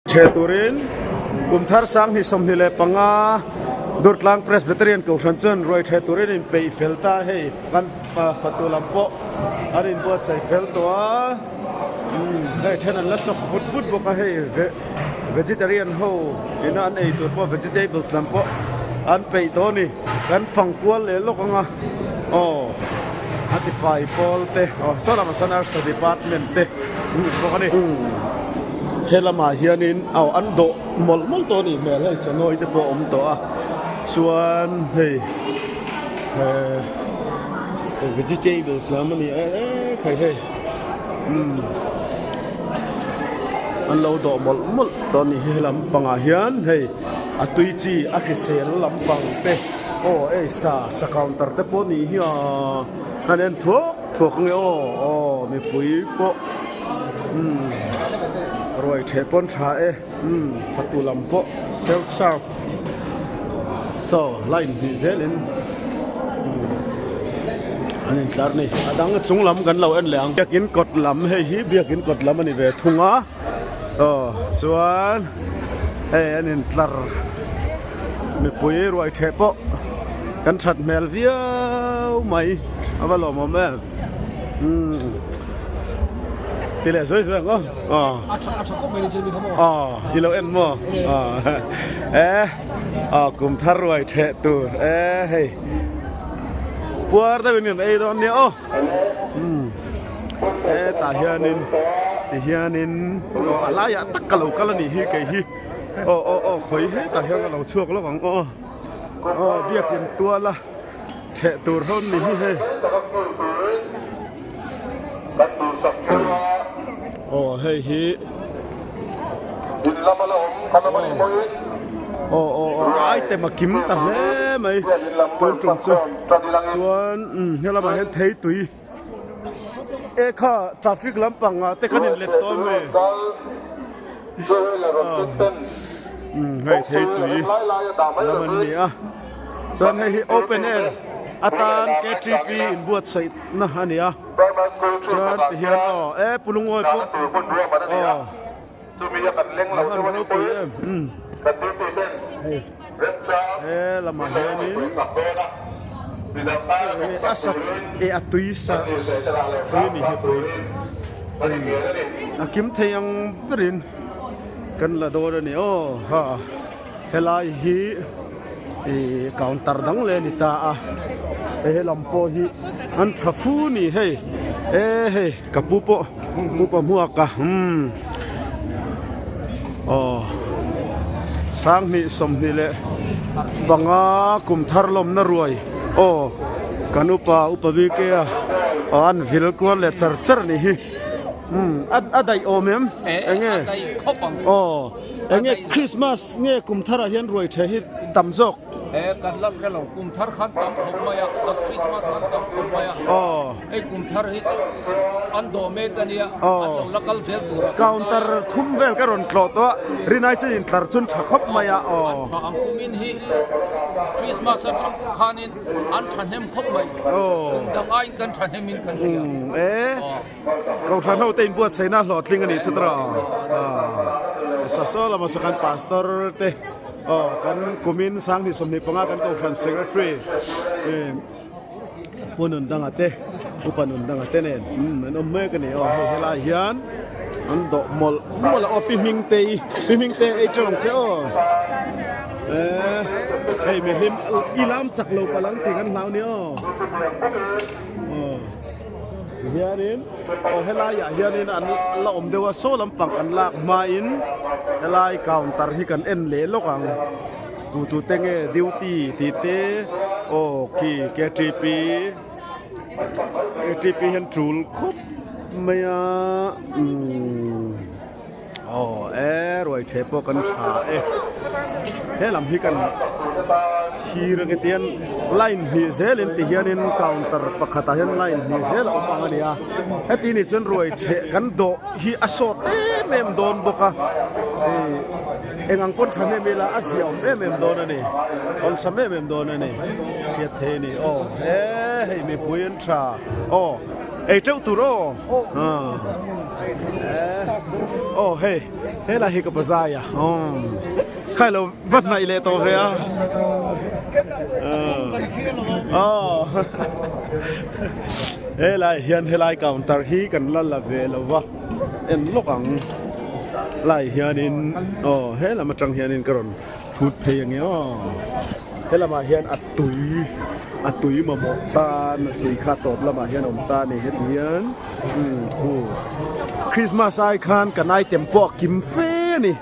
Chhe turin kum thar 2025 Durtlang Presbyterian Kohhran chuan ruai the turin in peih fel ta a hei kan fatu lam pawh an inbuatsaih fel tawh a umm hei then an la chawk vut vut bawk a hei vegetarian ho ina an ei tur pawh vegetables lam pawh an peih tawh a ni kan fang kual leh lawk ang a aw a ti fai pawl te aw saw lamah sawn arsa department te bawk a ni. He lamah hianin aw an dawh mawlh mawlh tawh a nih hmel hei chawnawi te pawh a awm tawh a chuan hei eh vegetables lam a ni e khai hei umm an lo dawh mawlh mawlh tawh a nih hi helam pangah hian hei a tui chi a hrisel lampang te aw ei sa sa counter te pawh a nih hi aw an en thuak thuak ange aw aw mipui pawh. Umm ruai theh pawn tha e umm fatu lam pawh self serve so line hnih zelin an intlar ni a dang chung lam kan lo en leh ang biakin kawt lam hei hi biakin kawt lam a ni ve thung a aw chuan hei an intlar mipui ruai theh pawh kan that hmel viau mai a va lawmawm em. Umm ti leh zuai zuai ang aw aw a tha a tha khawp mai ni chuan mi kha maw aw i lo en maw aw e aw kum thar ruai theh tur e hei puar deuh in kan ei dawn nia aw umm e tah hianin ti hianin aw a laiah tak ka lo kal a nih hi kei hi aw aw aw khawi hetah hian ka lo chhuak lawk ang aw aw biakin tual a. Theh tur hawn ni hi hei. Aw hei hi. Aw aw aw item a kim ta hle mai tun tum chu chuan umm helamah hian thei tui e kha traffic lampang ah te kan in let tawh a mi umm hei thei tui lam an ni a. Chuan hei hi open air atan KTP inbuatsaih na a ni a chuan ti hian aw e pu lungawi pawh aw a van ropui em umm hei he lamah hianin a sat e a tui sa tui a ni hi tui a kim thei ang berin kan la dawn a ni aw ha. Helai hi ih counter dang leh a ni ta a he lam pawh hi an tha fu a ni hei e hei ka pu pawh pu pa hmuak a umm aw 2025 kum thar lawmna ruai aw kan upa upa bik e a aw an vil kual leh char char a nih hi umm a daih awm em enge aw. Enge Christmas nge kum thar ah hian ruai the hi tam zawk? E kan la hre lo, kum thar khan tam khawp mai a, a Christmas khan tam khawp mai a. Aw. Hei kum thar hi chu an dawh mek a nia, an lo la kal zel tur a. Counter thum vel ka rawn tlawh tawh a, rinai chu intlar chun tha khawp mai a. Aw. An tha ang kumin hi Christmas atang khanin an thahnem khawp mai. Aw. Kum dang aiin kan thahnemin kan hria. E. Kohhran ho te inbuatsaihna hlawhtling a nih chu tawh a sa saw lamah saw kan pastor te aw kan kumin 2025 kan kohhran secretary pu Nundanga te upa Nundanga te nen an awm mek a ni aw hei helai hian an dawh mawlh mawlh a aw pi hming te i pi hming te ei teuh ang che aw eh hei mihlim i lam chak lo palang tih kan hlau ni aw. Hianin aw helaiah hianin an la awm deuh a saw lampang an lak hmain helai counter hi kan en leh lawk ang tu tu te nge duty tih te aw khi ktp ktp hian tul khawp mai a umm. Aw e ruai the pawh kan tha e he lam hi kan thlir ang etiang line hnih zelin ti hianin counter pakhatah hian line hnih zel a awm ang a ni a heti ni chuan ruai the kan dawh hi a sawt em em dawn bawk a ih eng ang pawn thahnem ila a ziah awm em em dawn a ni awlsam em em dawn a ni hriat thei a ni aw he hei mipui an tha aw. Ei teuh tur aw. Aw hei helai hi ka pazai a khai lo va hnaih leh tawh ve a aw helai hian helai counter hi kan la la ve lo va en lawk ang lai hianin aw he lam atang hianin ka rawn hrut phei ange aw he lamah hian a tui a tui mamawh tan a tui kha tawp lamah hian a awm ta a ni heti hian. Umm khu Christmas ai khan kan item pawh a kim fe a ni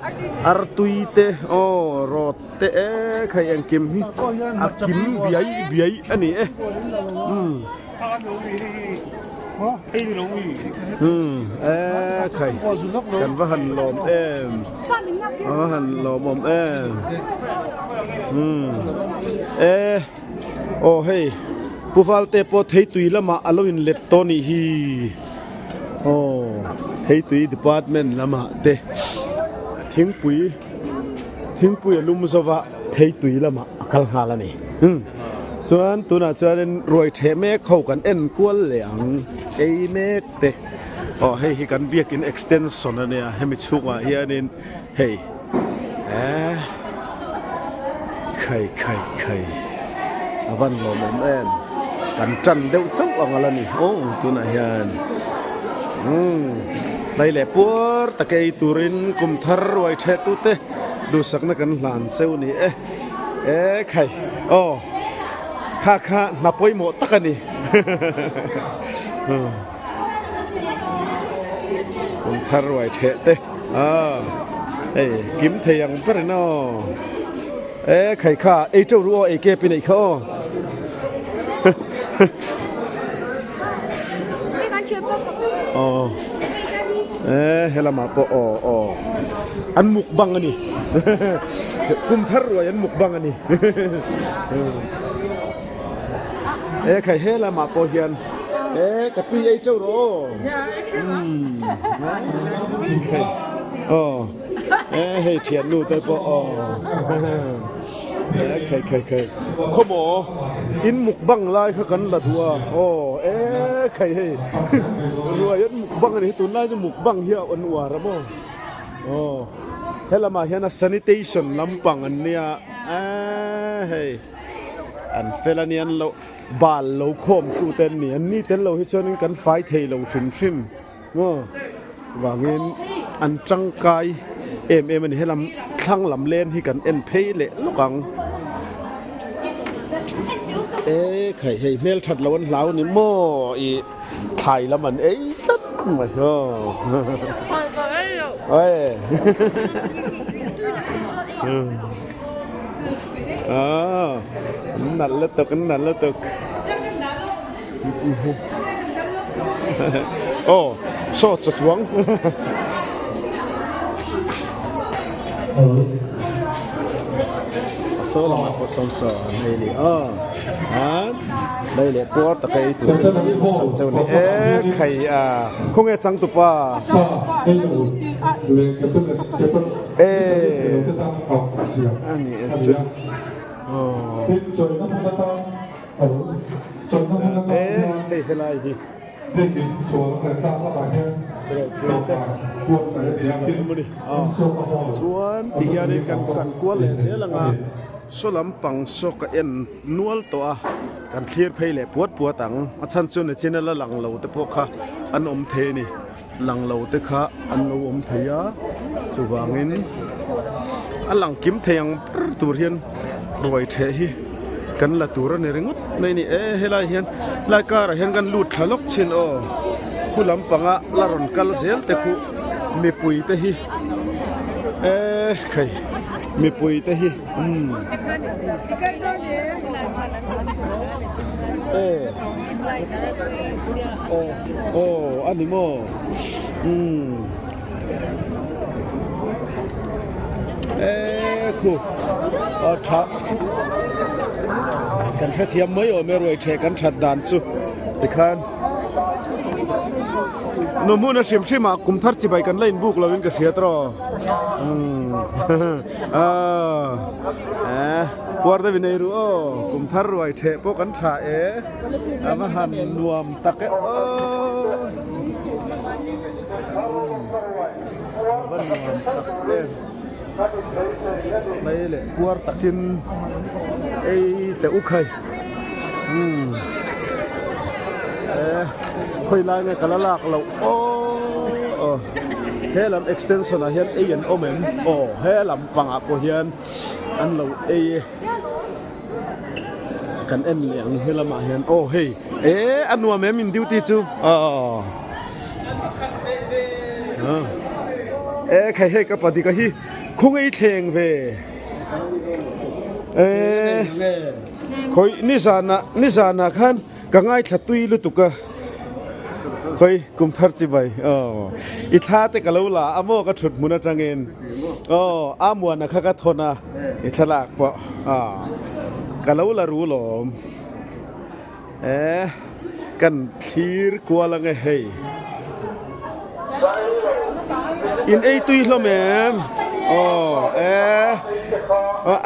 artui te aw rawt te e khai engkim hi a kim biai biai a ni e umm umm e khai kan va han lawm em a va han lawmawm em umm e. Aw hei Pu Valte pawh theitui lamah a lo in let tawh nih hi aw theitui department lamah te thingpui thingpui a lum zova theitui lamah a kal nghal a ni umm chuan tunah chuanin ruai theh mek ho kan en kual leh ang ei mek te aw hei hi kan biakin extension a nia hemi chhungah hianin hei eh khai khai khai a van lawmawm em kan tan deuh chauh ang ala ni aw tunah hian umm tlai leh puar tak ei turin kum thar ruai theh tute duhsakna kan hlan cheu ni e eh khai aw kha kha hna pawimawh tak a ni. Kum thar ruai theh te a hei kim thei ang ber in aw e khai kha ei teuh ru aw ei kep in ei kha aw aw e helamah pawh aw aw an mukbang a ni kum thar ruai an mukbang a ni. E khai he lamah pawh hian e ka pi ei teuh rawh aw umm hei aw e hei thiannu te pawh aw e khai khai khai khawmaw in mukbang lai kha kan la duh a aw e khai hei ruai an mukbang a ni hi tunlai chu mukbang hi a an uar a maw aw he lamah hian a sanitation lampang an nia e hei. An fel a ni an lo bal lo khawm tu te an ni an ni tel lo hi chuanin kan fai thei lo hrim hrim maw vangin an tangkai em em a ni helam thlang lam len hi kan en phei leh lawk ang e khai hei hmel that lo an hlau a ni maw ih thlai lam an ei tlat mai aw Ah, nalh lutuk, nalh lutuk. Oh, saw cha chuang. Saw lamah pawh sawn saw an ei leh a. Ah, lei leh puar tak a ei tur sak cheu ni e khai a. Khawnge changtupa? E ani e chu aw e hei helai hi chuan ti hianin kan kan kual leh zel ang a saw lampang saw ka en nual tawh a kan thlir phei leh puat puat ang a chhan chu nichin a la lang lo te pawh kha an awm thei a ni. Lang lo te kha an lo awm thei a, chuvangin a lang kim thei ang ber tur hian ruai theh hi kan la tur a ni ringawt mai a ni. E helai hian helai karah hian kan lut thla lawk thin aw, khu lampanga la rawn kal zel te khu mipui te hi e khai mipui te hi umm e. Aw a ni maw umm e khu a tha kan hrethiam mai awm e ruai theh kan that dan chu tikhan nu hmun a hrim hrim ah kum thar chibai kan la inbuk lo in ka hriat rawh umm a puar deuh in ei ru aw kum thar ruai theh pawh kan tha e. A va han nuam tak e aw. Va nuam tak em. Mai leh puar takin ei teh u khai. Umm eh khawi lai nge ka la lak loh aw he lam extension ah hian ei an awm em aw he lam pangah pawh hian an lo ei e kan en leh ang he lamah hian aw hei eh a nuam em in duty chu aw eh khai hei ka padi ka hi khawngaih thleng ve eh khawi nizanah nizanah khan ka ngaithla tui lutuk a khawi kum thar chi mai aw i thla te ka lo la a maw ka thut hmun atangin aw a muana kha ka thawn a i thlalak pawh aw ka lo la ru lawm eh kan thlir kual ange hei in ei tui hlawm em aw eh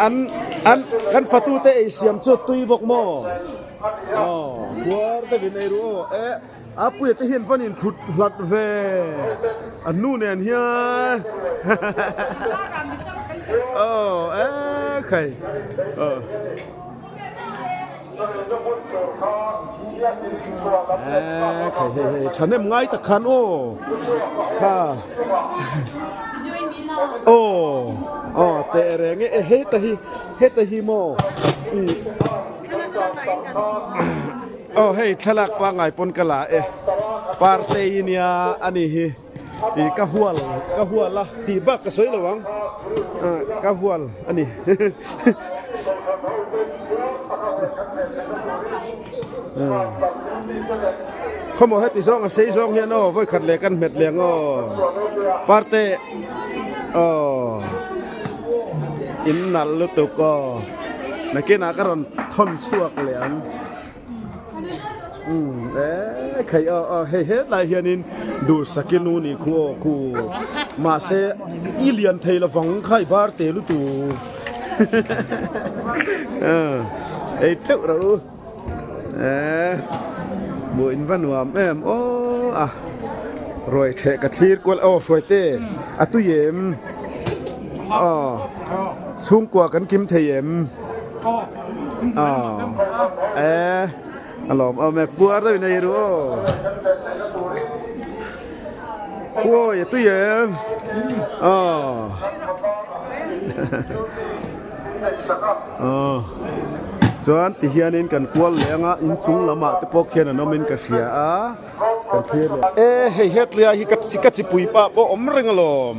an an kan fatu te ei siam chu tui bawk maw aw puar te vin ei ru aw eh a puia te hian van in thut hlat ve an nu nen hian aw eh khai aw. Hei hei hei thahnem ngai tak khan aw kha aw aw teh reng e heta hi heta hi maw ih aw hei thlalak pangngai pawn ka la e parte i nia a ni hi ih ka hual ka hual a tih bak ka sawi lo ang ka hual a ni. Khawmaw heti zawng a sei zawng hian aw vawi khat leh kan hmet leh ang aw parte aw in nalh lutuk aw nakinah ka rawn thawn chhuak leh ang. Umm eh khai aw aw hei hetlai hianin duhsaki nu nih khu aw khu mahse i lian thei lovang kha i bar te lutuk ei teuh reuh u eh hmuh in va nuam em aw a ruai theh ka thlir kual aw hruai te a tui em aw chhungkua kan kim thei em. Aw eh a lawm awm e puar deuh in ei ru aw Ui a tui em aw aw chuan ti hianin kan kual leh anga inchung lamah te pawh khian an awmin ka hria a kan thlir leh e hei hetlia hi ka ka chipui pah pawh awm reng alawm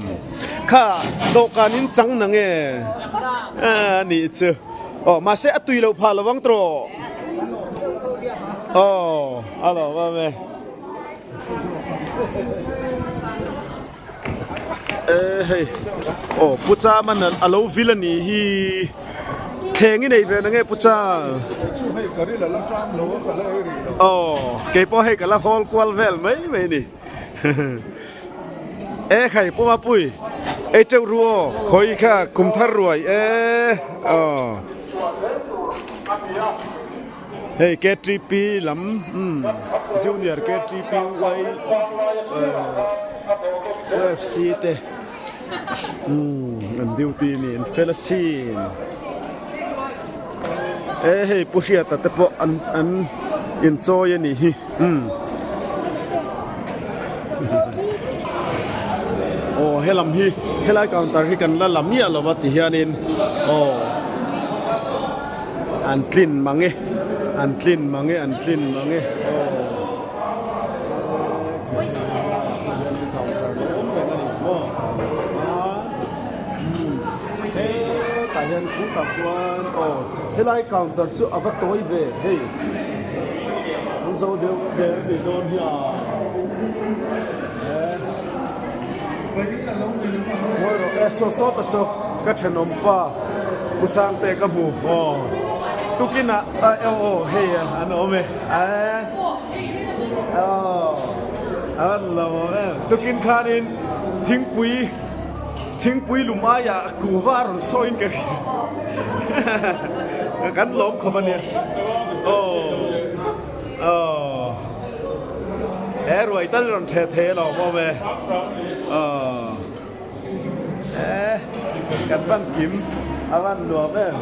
kha dawhkan in chang na nge a nih chu aw mahse a tui loh phah lovang tawh aw a lawm awm e e hei aw pu cham a a lo vil a nih hi thleng i nei ve na nge pu cham aw keipawh hei ka la hawl kual vel mai mai a ni e khai pu mapui ei teuh ru aw khawi kha kum thar ruai e aw. Hei KTP lam umm junior KTP Y UFC te umm an duty a ni an fel asin e hei Pu Hriata te pawh an an inchawi a nih hi umm aw helam hi helai counter hi kan la la miah lo va ti hianin aw. An tlin mang e, an tlin mang e, an tlin mang e aw. Hetah hian khutah chuan aw helai counter chu a va tawi ve hei an zo deuh der a nih dawn hi a Ngawi rawh e saw saw ta saw ka thenawm pa Pu Sangte ka hmu aw tukinah aw aw hei an awm e aw an lo awm em tukin khanin thingpui thingpui lum aiah kuhva a rawn sawiin ka hria kan lawm khawp a nia aw aw. He ruai tal rawn ṭhe thei alawm awm e. Aw. Eh kan van kim a van nuam em.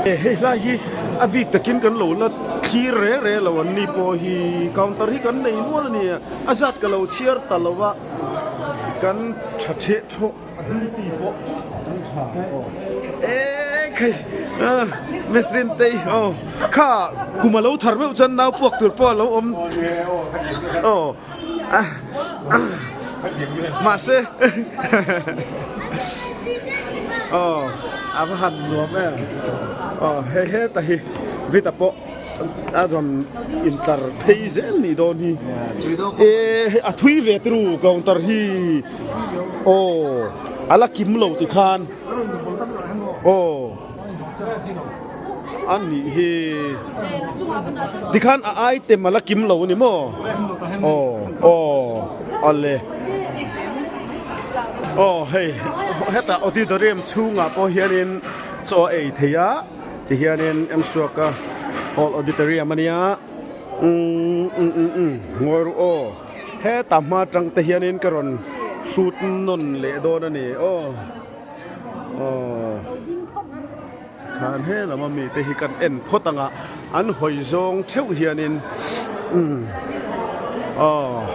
Hei hlai hi a bik takin kan lo la thlir reng reng lo an ni pawh hi counter hi kan nei nual a ni a zat ka lo chhiar ta lo a kan tha theh thawh a duty pawh kan tha aw eh khai miss Rintei aw kha kum a lo thar meuh chuan nau puak tur pawh a lo awm aw mahse aw a va han nuam em aw hei heta hi vita pawh a rawn intlar phei zel nih dawn hi eh a thui ve turu counter hi aw a la kim lo tikhan aw. A nih hi tikhan a item a la kim lo a ni maw? Aw aw awle aw hei hetah auditorium chhungah pawh hianin chaw a ei thei a tihianin Msuaka hall auditorium a nia umm umm umm ngawi ru aw hetah hma atang te hianin ka rawn hrut nawn leh dawn a ni aw. Aw khan he lama mite hi kan en phawt ang a an hawi zawng theuh hianin umm aw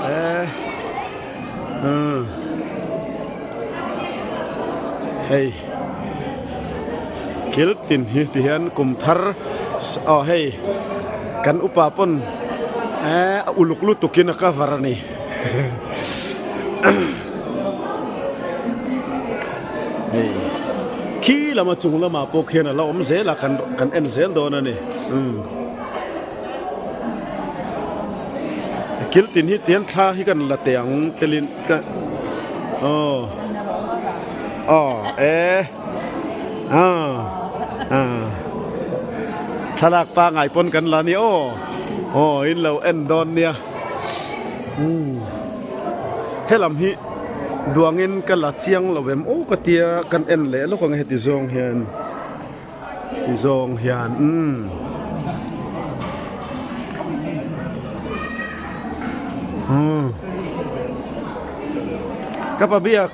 e umm hei kil tin hi ti hian kum thar aw hei kan upa pawn eh a uluk lutukin a cover a ni. Hei khi lama chung lamah pawh khian a la awm zel a kan kan en zel dawn a ni umm kil tin hi tian thla hi kan la teh ang telin ka aw aw e ah ah thlalak pangai pawn kan la ni aw aw in lo en dawn nia. Umm helam hi duangin ka la chiang lo em aw ka tia kan en leh lawk ang heti zawng hian ti zawng hian umm umm ka pa biak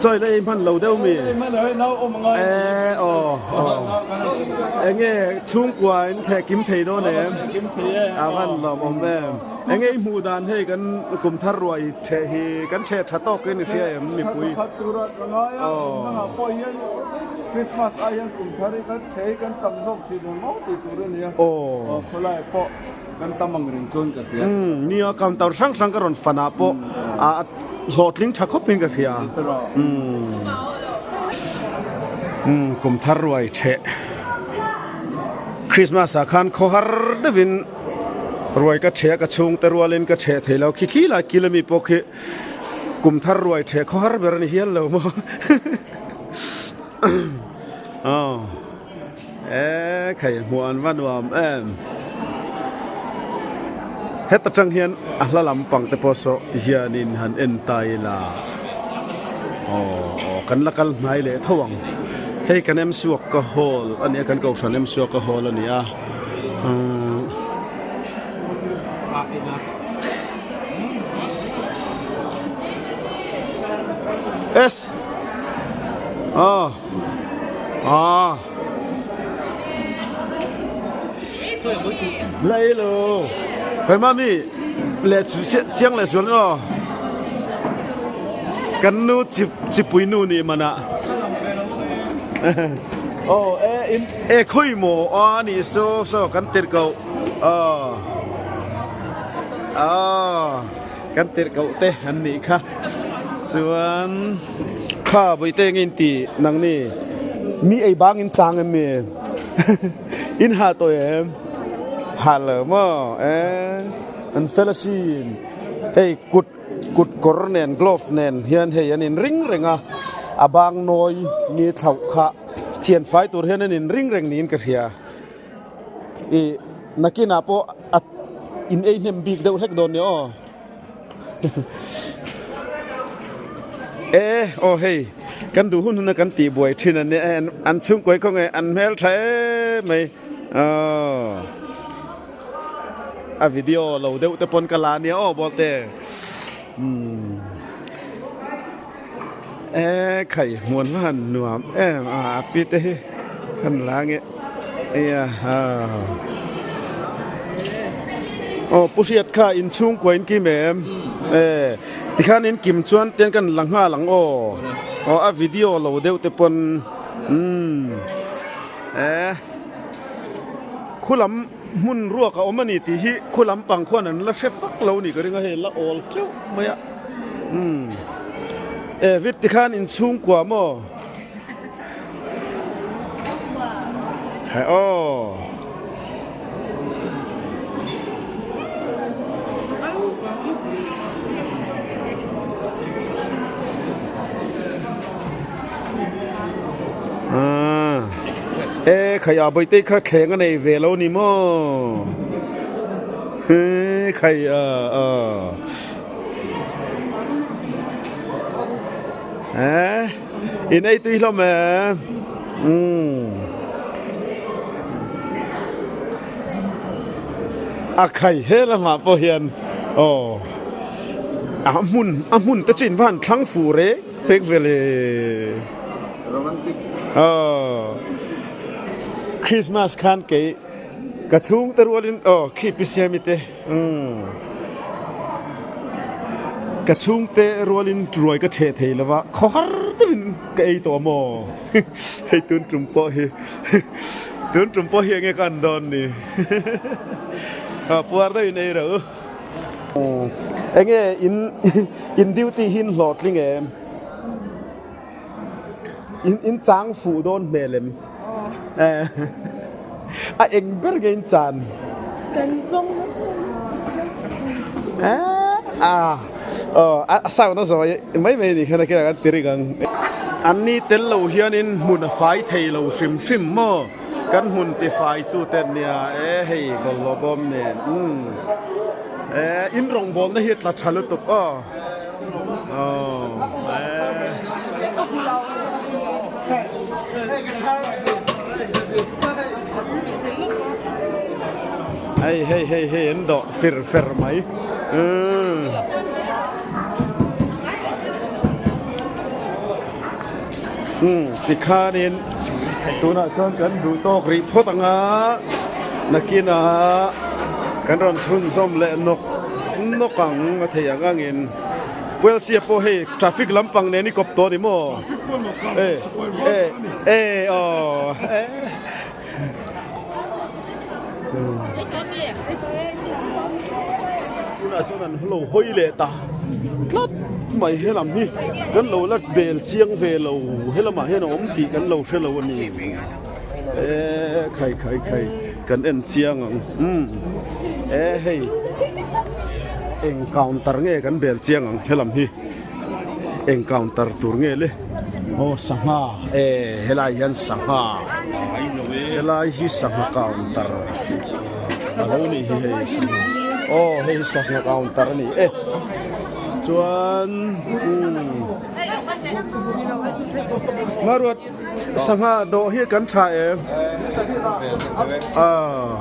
chawi la ei hman lo deuh mi e aw aw enge chhungkua in theh kim thei dawn em a van lawm awm em enge i hmuh dan hei kan kum thar ruai theh hi kan theh tha tawk in i hria em mipui Christmas ai hian kum thar hi kan theh hi kan tam zawk thin ang maw tih tur a nia aw khawlai pawh Kan tam ang reng chuan ka hria. Umm nia counter hrang hrang ka rawn fan ah pawh a hlawhtling tha khawp in ka hria. Umm umm kum thar ruai theh Christmas ah khan khaw har deuh in ruai ka theh a ka chhungte rual in ka theh thei lo khi khi lai kil ami pawh khi kum thar ruai theh khaw har ber a ni hial lo maw aw. E khai hmuh an va nuam em. Heta tang hian a hla lampang te pawh saw ti hianin han en ta ila aw aw kan la kal hnai leh tho ang. Hei kan Msuaka hall a nia kan kohhran Msuaka hall a ni a umm. S aw. À. Lấy lo. Phải mami leh chiang leh zual no. Kan nu chip chipui nu ni mana. Oh e in e khoi mo a ni so so kan tir ko. Ờ. Ờ. Kan tir ko te an ni kha. Chuan kha vawi te engin ti nang ni mi ei bang in chang em mi in ha tawh em ha lo maw e an fel asin hei kut kut kawr nen glove nen hian hei an in ring reng a a bang nawi mi thlauh kha thian fai tur hian an in ring reng niin ka hria ih nakinah pawh a in ei hnem bik deuh hlek dawn nia aw. E aw hei kan duh hun hun a kan tih buai thin a nia an chhungkawi khaw nge an hmel tha em mai aw. A video lo deuh te pawn ka la nia aw bawlte. Umm e khai hmuan va han nuam em a a pi te hi han la nge eia ha aw pu hriat kha inchhungkua in kim em e tikhan in kim chuan ten kan la nghal ang aw aw a video lo deuh te pawn umm e khulam Hmun ruak a awm a ni tih hi khu lampang khuan an la hre fak lo ni ka ring a, hei la awl teuh mai a. Umm e vit ti khan inchhungkua maw? Khai aw. E khai a bawihte kha thleng a nei ve lo ni maw he khai a a e in ei tui hlawm em umm a khai he lamah pawh hian aw a hmun a hmun te chu in va han thlang fuh reng reng ve le. Romantic. Aw Christmas khan kei ka chhung te rualin aw khi pi siami te umm ka chhung te rualin ruai ka theh thei lova khaw har deuhin ka ei tawh maw hei tun tum pawh hi tun tum pawh hi enge ka an dawn ni aw puar deuhin ei rawh u enge in in duty hi in hlawhtling em? In in chang fuh dawn hmel em? A eng ber nge in chan? Kan zawng A a sound a zawi mai mai ni khan a kira kan ti ring ang. An ni tel lo hianin hmun a fai thei lo hrim hrim maw? Kan hmun ti fai tu te nia e hei bawlhhlawh bawm nen umm e in rawngbawlna hi a tla tha lutuk aw. Hei hei hei hei an dawh fir fer mai umm tikhanin tunah chuan kan duh tawk rih phawt ang a nakinah kan rawn chhunzawm leh nawk nawk ang a thei ang angin Welsia pawh hei traffic lampang nen i kawp tawh a ni maw e e e aw e tunah chuan an lo hawi leh ta tlat mai helam hi kan lo la bel chiang ve lo helamah hian a awm tih kan lo hre lo a ni e khai khai khai kan en chiang ang umm e hei eng counter nge kan bel chiang ang helam hi eng counter tur nge le aw sangha e helai hian sangha helai hi sangha counter a lo nih hi hei sangha aw hei hi sangha counter a ni e chuan umm Maruat sangha dawh hi kan tha em ah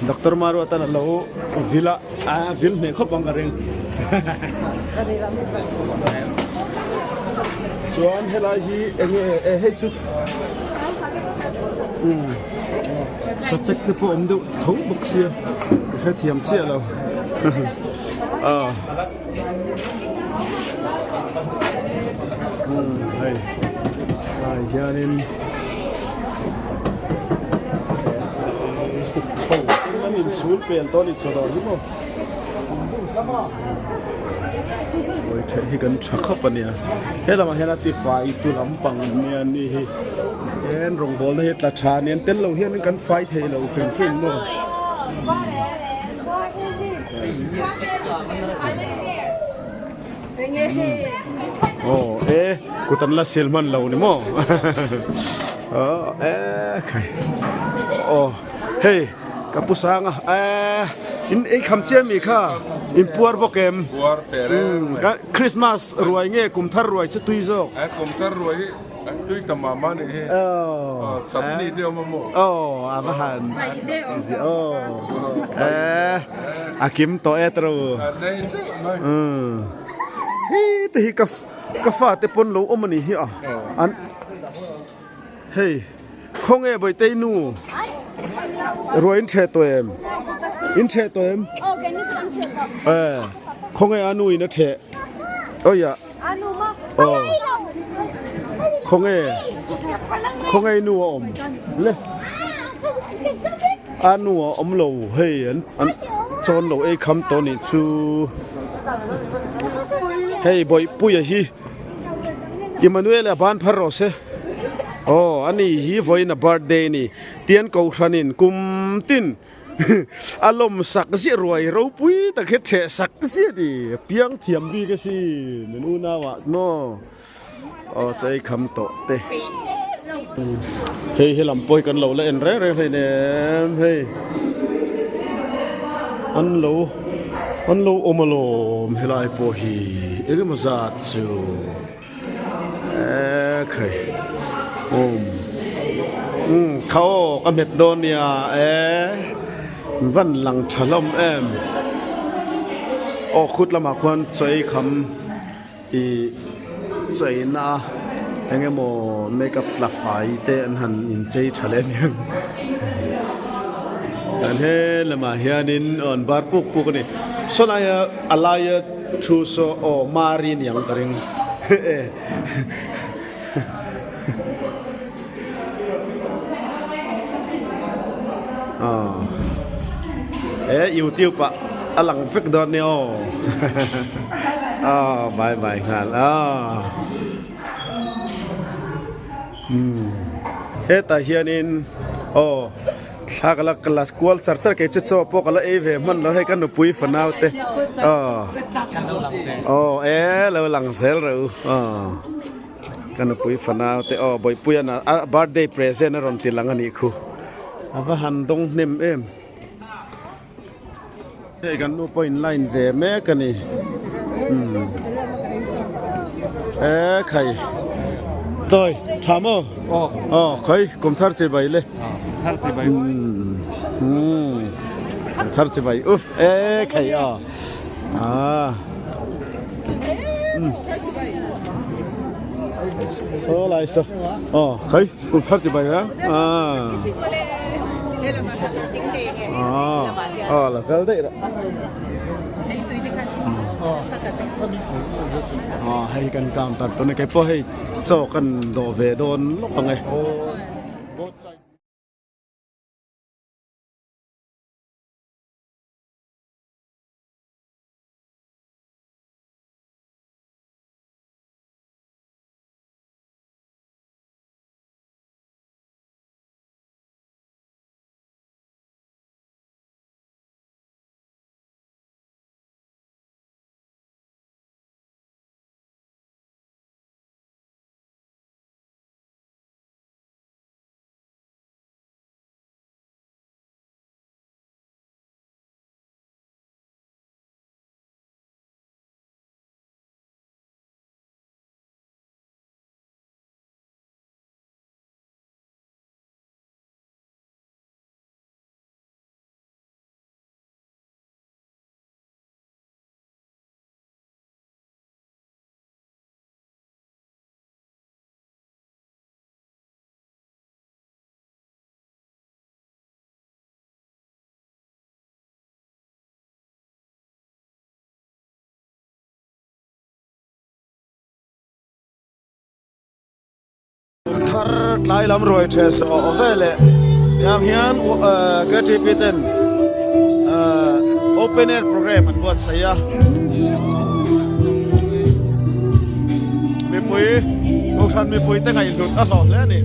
Doctor Maruatan a lo vil a a vil hneh khawp ang ka ring chuan helai hi enge e hei chu umm sachek te pawh awm deuh tho bawk sia ka hrethiam chiah lo ah umm hei lai hianin. Chhuk chho an insul pel tawh a ni chaw dawr hi maw ruai theih hi kan tha khawp a nia he lamah hian a tifai tu lampang an nia ni hi hian rawngbawlna hi a tla tha a ni an tel lo hian kan fai thei lo hrim hrim maw. Aw e kut an la sil hman lo ni maw aw e khai aw hei ka pu sang a e in ei kham chiam mi kha in puar bawk em puar teh reng mai Christmas ruai nge kum thar ruai chu tui zawk e kum thar ruai hi. tui ta mah mah nih hi. Chutney te awm a maw? Aw a va han aw eh a kim tawh e tawh u. Hei te hi ka ka fa te pawn lo awm a nih hi a an hei khawnge Bawitei nu ruai in ṭheh tawh em? In ṭheh tawh em? Eh khawnge a nu in a ṭheh awiah. Aw khawnge khawnge nu a awm le a nu a awm lo hei an an chawn lo ei kham tawh nih chu hei bawihpuia hi Emmanuel a ban phar rawh se aw ani hi vawiin a birthday a ni tian kohhranin kum tin. A lawm sak ziah ruai ropui tak hi theh sak ziah ni piang thiam bik asin an unau ah maw aw chei kham tawh te hei he lam pawh hi kan lo la en reng reng hlein em hei an lo an lo awm alawm helai pawh hi engemaw zat chu. Eee khai um um kha aw ka hmet dawn nia ee van lang tha hlawm em aw khut lamah khuan chaw ei kham ih chaw ei na a eng emaw makeup tla fai te an han inchei tha leh aniang chuan he lamah hianin aw an bar puk puk a ni sawlaia a laia. Thu saw aw Mari niang ka ring e. E youtube ah a lang vek dawn nia aw. Aw bye bye nghal aw. Hetah hianin aw. Thla ka la ka la kual char char kei chu chaw pawh ka la ei ve hman lo hei ka nupui fanau te aw aw e lo lang zel reuh u aw ka nupui fanau te aw Bawihpuian a birthday present a rawn ti lang a nih khu a va han dawng hnem em hei kan nu pawh in line ve mek a ni umm e khai tawi tha maw aw khawi kum thar chi bai le thar chi bai umm thar chi bai u e khai aw a saw lai saw aw khawi kum thar chi bai a a Aw la fel daih rawh. Aw hei kan counter tuna kei pawh hei chaw kan dawh ve dawn lawk ang e. Thar tlai lam ruai the sawh veleh tiang hian KTP ten open air program an buatsaih a mipui kohhran mipui te ngaihhlut a hlawh hle a ni.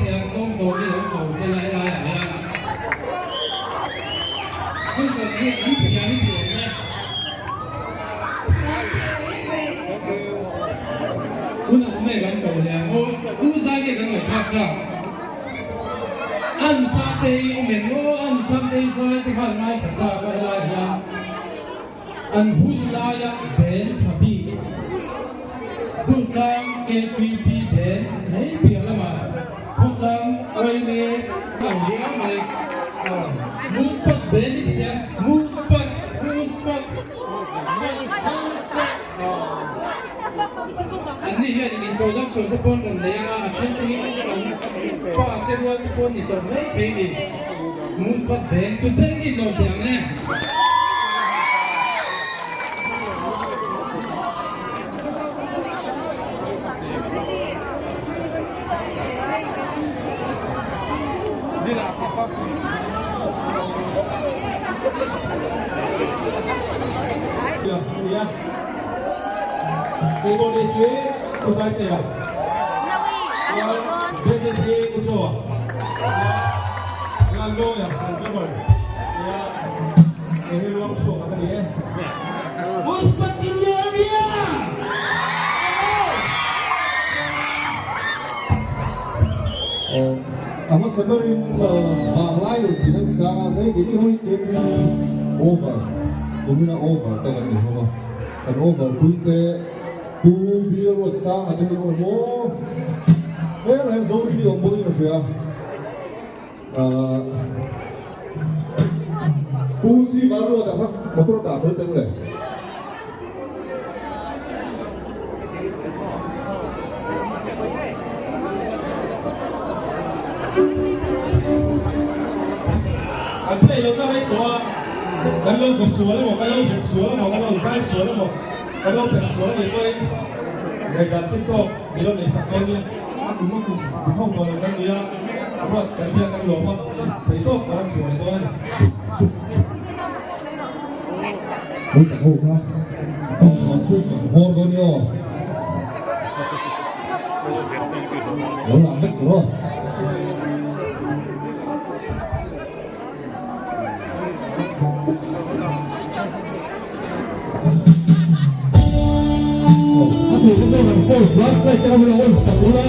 thei ang Sawmsawmi lo sawm sela helaiah hian Sawmsawmi hi an thiam i ti awm e. Hun a awm e kan ko leh ang aw. U zai nge kan ngaihthlak chak. An Sangtei awm em aw An Sangtei zai te khan ngaithla chak a helaiah hian an hun laia band tha bik Durtlang K3P band mai piah lamah Khawtlang Uaime ka lo ni ang mai. Muspat band i ti teh a, Muspat, Muspat, Muspat. Anni hian in introduction te pawh an rawn nei anga a then te hi an pa te rual te pawh an ni tawh mai thei a ni. Muspat band tut ber in lo teh ang le. A hmasa berin vanglai lo tih an sang a, hei keini ho hi KPB over kumina over te kan ni hlawm a, kan over pui te Pu Bill Ruatsanga te hi an awm aw, helai hian Zorini awm bawkin ka hria. Pu Si Vanruata kha motor a dah fel teng le. Kan play lo ta rei tawh a, kan lo bu sual emaw, kan lo zuk sual emaw, kan lo zai sual emaw, kan lo pet sual anih pawhin ngaihdan chin tawk ni lo nei sak dawn nia. A kum a kum ho tawh lo kan ni a, ruat kan biak kan lawm a, thei tawk kan rawn chhuah leh dawn a ni. Hei tak ho kha chuan chu kan hawr dawn i aw. Lo lang vek tur aw. A thu kha chuan kan phone flash light te kha min lo on sak ula.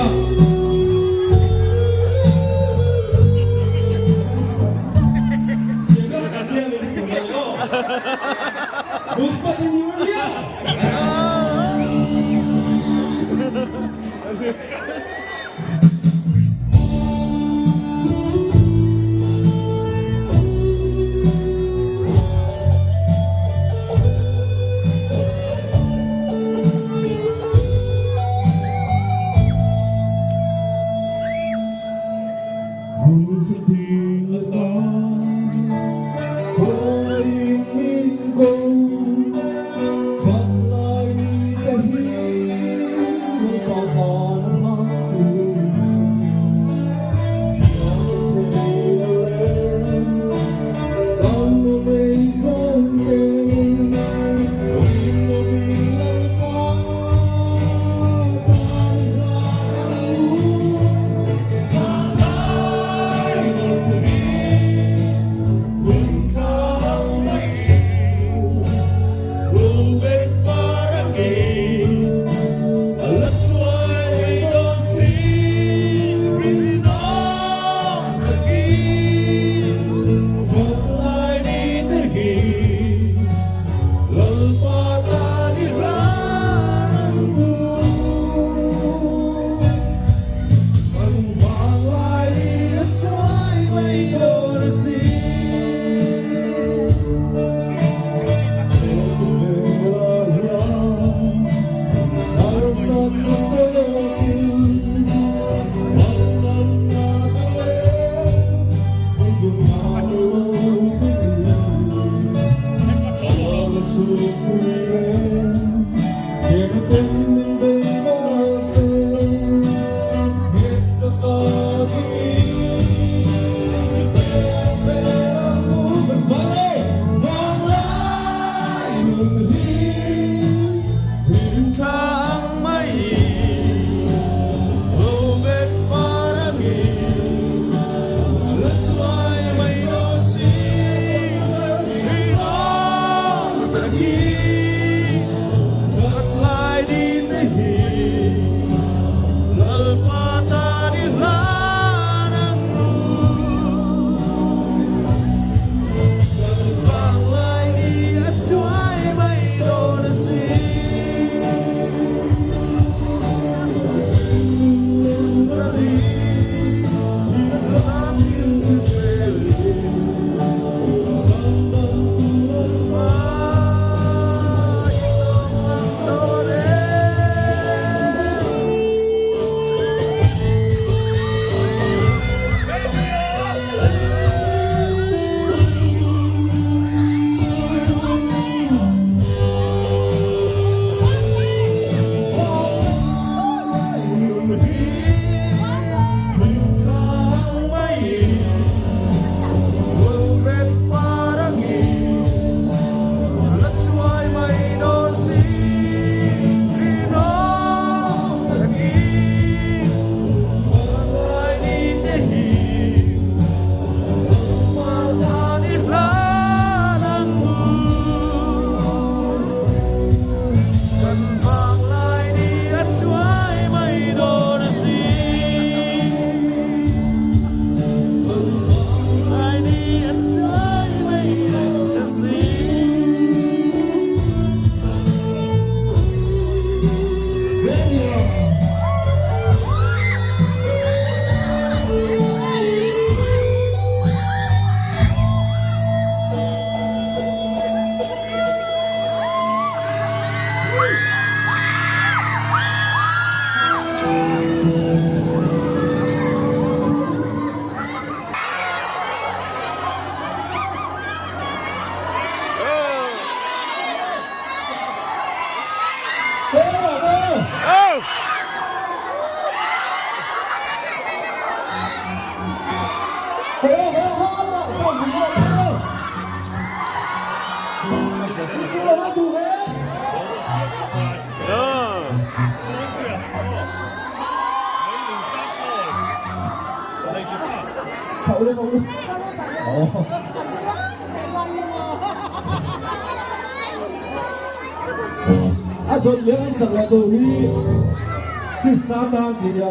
A dawt leh an sak leh tur hi Krista tan tih nia.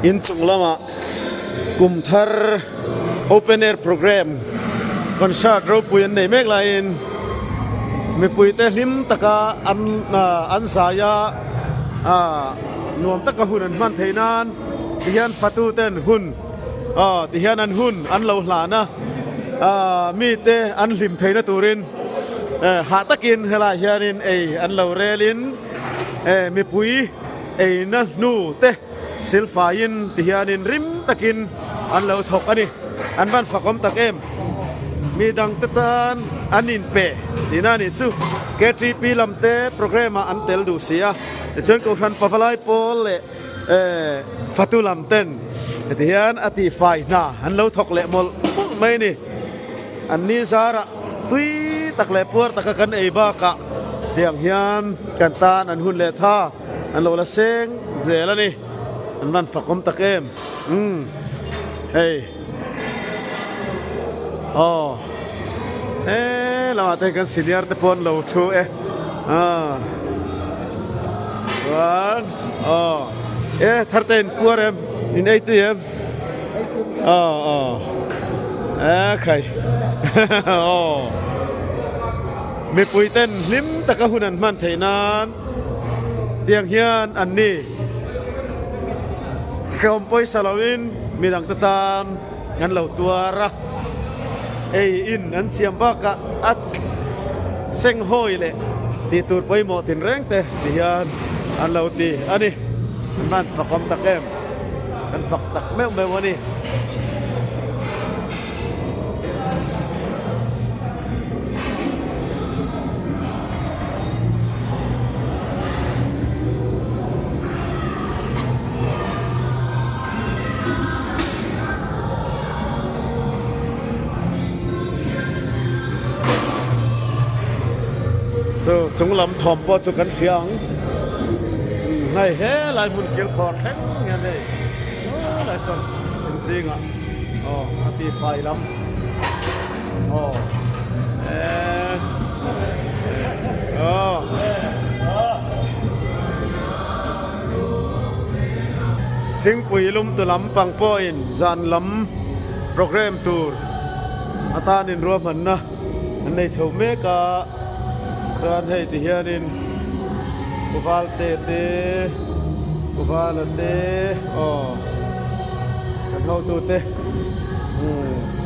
Inchung lamah kum thar open air programme concert ropui an nei mek laiin mipuite hlim taka an an zai a nuam taka hun an hman theih nan tihian fatuten hun aw tihian an hun an lo hlan a ah mite an hlim theihna turin hah takin helaiah hianin ei an lo relin. Eh mipui eina hnu te silfaiin ti hianin rim takin an lo thawk a ni. An van fakawm tak em? Mi dangte tan an inpe tihna a nih chu. KTP lam te programme ah an tel duh si a. Tichuan Kohhran Pavalai pawl leh eh fatu lam ten heti hian a tihfai hna an lo thawk leh mawlh mawlh mai a ni. An ni zarah tui tak leh puar taka kan ei bakah tiang hian kan tan an hun leh tha an lo la seng zel a ni. An van fakawm tak em. Umm hei aw he lamah te hian kan senior te pawh an lo thu e ah chuan aw e thar te in puar em in ei tui em aw aw e khai aw mipui ten hlim taka hun an hman theih nan tiang hian an ni. Hrehawm pawisa loin midangte tan an lo tuar a, ei in an siam bakah a senghawi leh tih tur pawimawh tinreng te ti hian an lo ti a ni. An van fakawm tak em? An fak tak meuh meuh a ni. Chu chung lam thawm pawh chu kan hria ang hei helai hmun kilkhawr thleng hian hei saw lai sawn in zingah aw a ti fai lam aw eh aw Thingpui lum tu lam pang pawhin zan lam program tur atanin ruahmanna an nei chho mek a chuan hei ti hianin Uvalte te Uvala te aw kan hotu te umm.